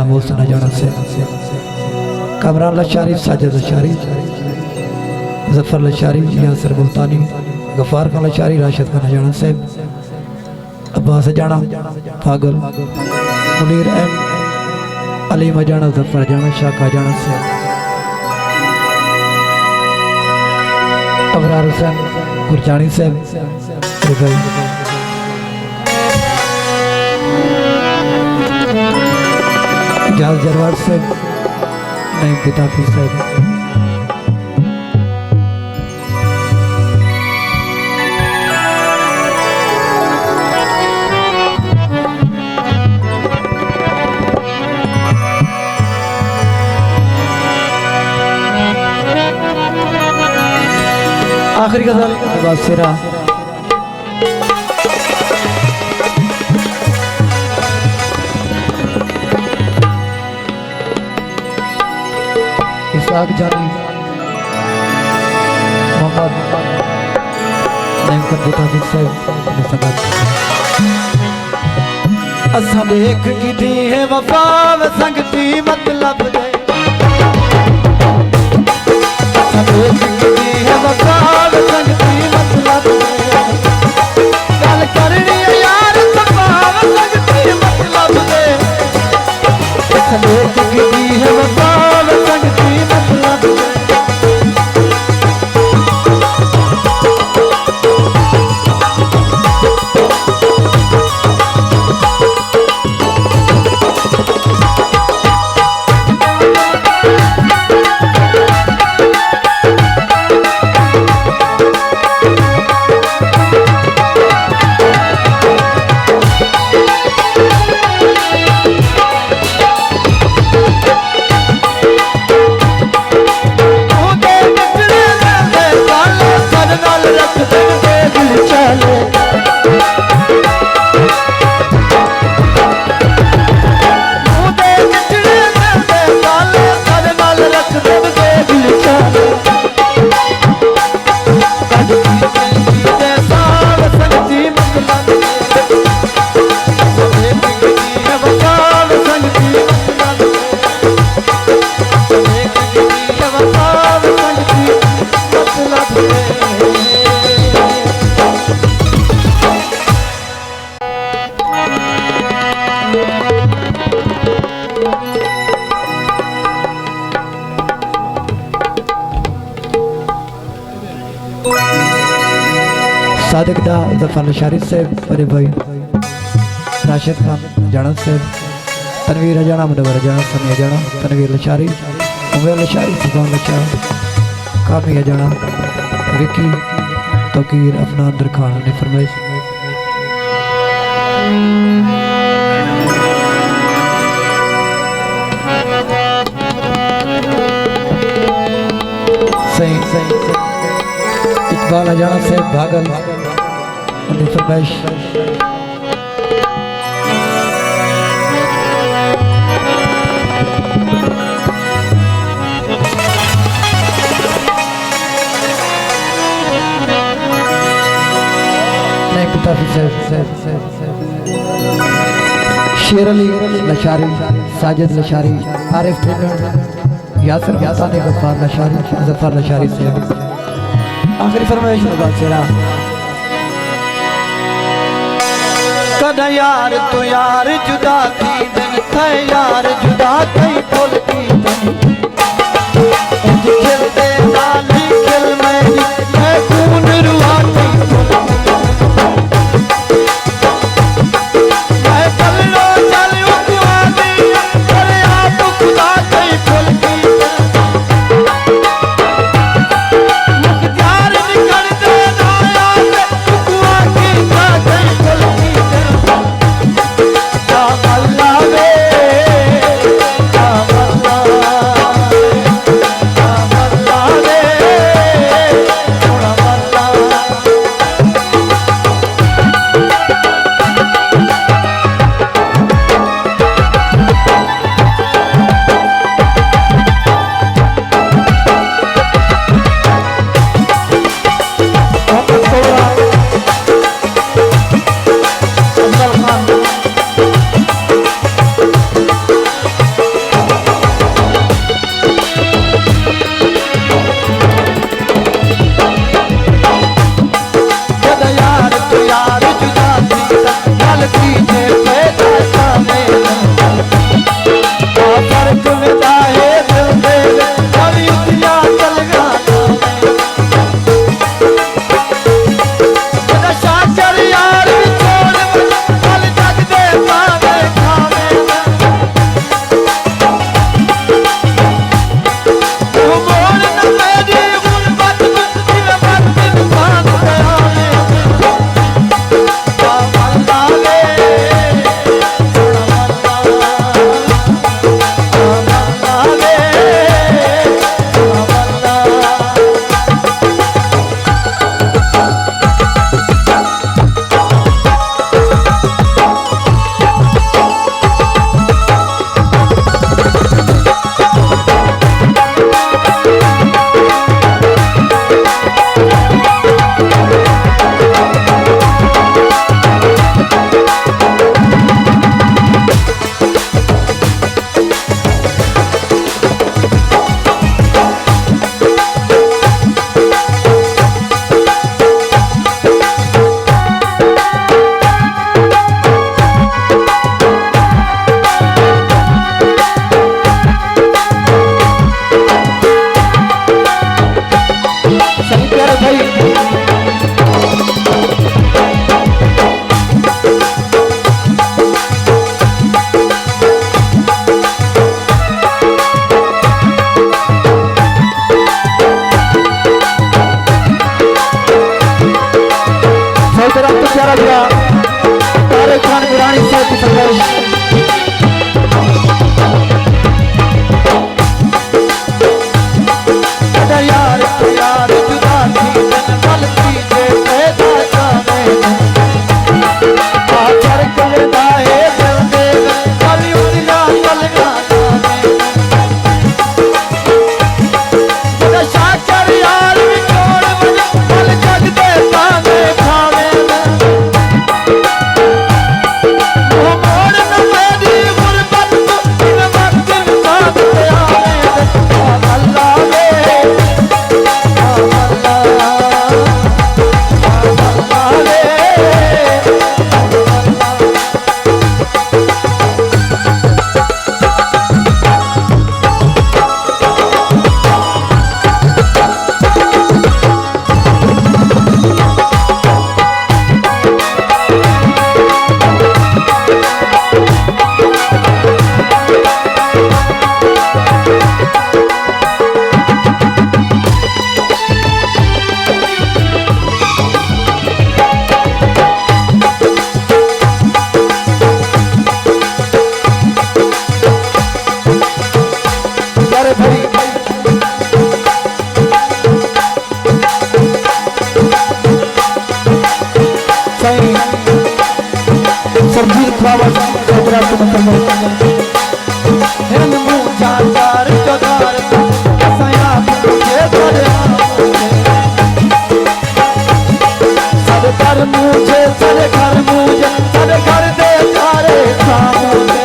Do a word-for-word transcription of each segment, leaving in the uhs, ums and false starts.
محسن اجانا صاحب، کامران لشاری، ساجد لشاری، ظفر لشاری، یاسر ملتانی، غفار خان لشاری، راشد خان اجانا صاحب، عباس اجانا، پاگل، منیر ایم، علیم اجانا، ظفر اجانا، شاکا اجانا صاحب، ابرار حسین گرجانی صاحب، اے بھائی۔ اعجاز جروار صاحب، نعیم گدافی صاحب۔ آخری غزل مبصرہ۔ اسحاق جانی، محمد نعیم قدیر حافظ صاحب نے سنگت۔ اساں ݙیکھ کیتی ہے وفا وے سنگتی مطلب دے۔ اساں ݙیکھ کیتی ہے وفا وے سنگتی مطلب دے۔ ڳالھ کرݨی ہے یار صفا وے سنگتی مطلب دے۔ اساں ݙیکھ کیتی ہے وفا وے سنگتی مطلب دے۔ صادق دا، ظفر لشاری صاحب، بڑے بھائی راشد خان جانا صاحب، تنویر اجانا، منور اجانا، سمیع اجانا، تنویر لشاری، عمیر لشاری، سبحان لشار، کامی اجانا، وکی، توقیر، افنان درکھاݨ دی فرمائش۔ سائیں، سائیں، اقبال اجانا صاحب بھاگل، ان دی فرمائش۔ نہیں پتا بھی صاحب، صاحب، صاحب۔ شیر علی لشاری، ساجد لشاری، عارف ٹھیکر، یاسر ملتانی، غفار لشاری، ظفر لشاری صاحب۔ آخری فرمائش نو بات سیرا۔ کݙاں یار توں یار جدا تھیندن، تھئے یار جدا تھئے بھل تھیندن۔ اڄ کھل دے نال ہی کھل میݙی، میں خون روا تئیں بھل تھیندن۔ میں پلو چل اکواں دی، پر آپ خدا تئیں بھل تھیندن۔ مختیار نکل دے نایا تے اکواں کیتا تئیں بھل تھیندن۔ یا اللہ وے، ہن مونجھاں چار چودار، اساں آپ مونجھے ساݙے آم تے۔ ساݙے در مونجھے، ساݙے گھر مونجھے، ساݙے گھر دے چارے ساموں تے۔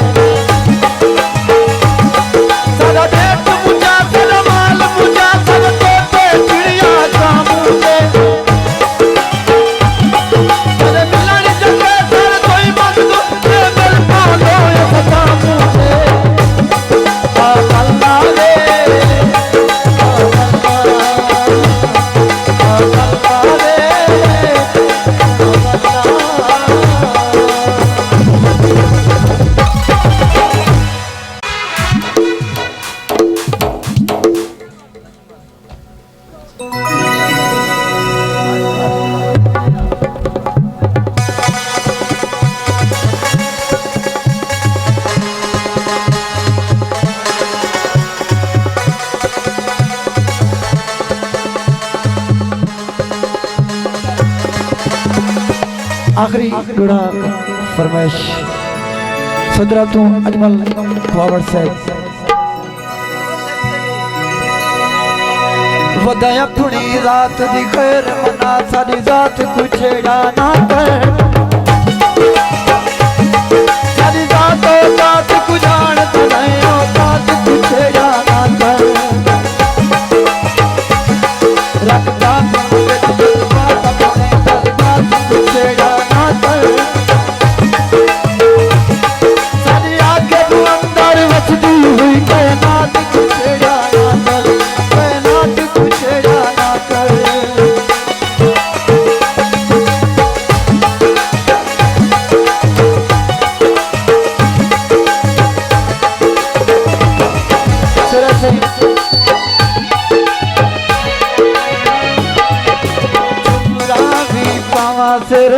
ساݙا ݙیکھ مونجھا، ساݙا مال مونجھا، ساݙے طوطے چڑیاں ساموں تے۔ آخری ݙوہڑا فرمائش سندرا توں اجمل کھواوڑ صاحب۔ ودا اپݨی ذات دی خیر منا، ساݙی ذات کوں چھیڑا نہ کر۔ ساݙی ذات اوقات کوں ڄاݨ تاں نہیں، اوقات کوں چھیڑا نہ کر۔ رکھ ذات وچ جذبات اپݨے، جذبات کوں چھیڑا نہ کر۔ ساݙی آکھ دے اندر وسدی ہوئی کائنات کوں چھیڑا نہ کر، کائنات کوں چھیڑا نہ کر۔ سرا سری۔ چمرا وی پاواں سر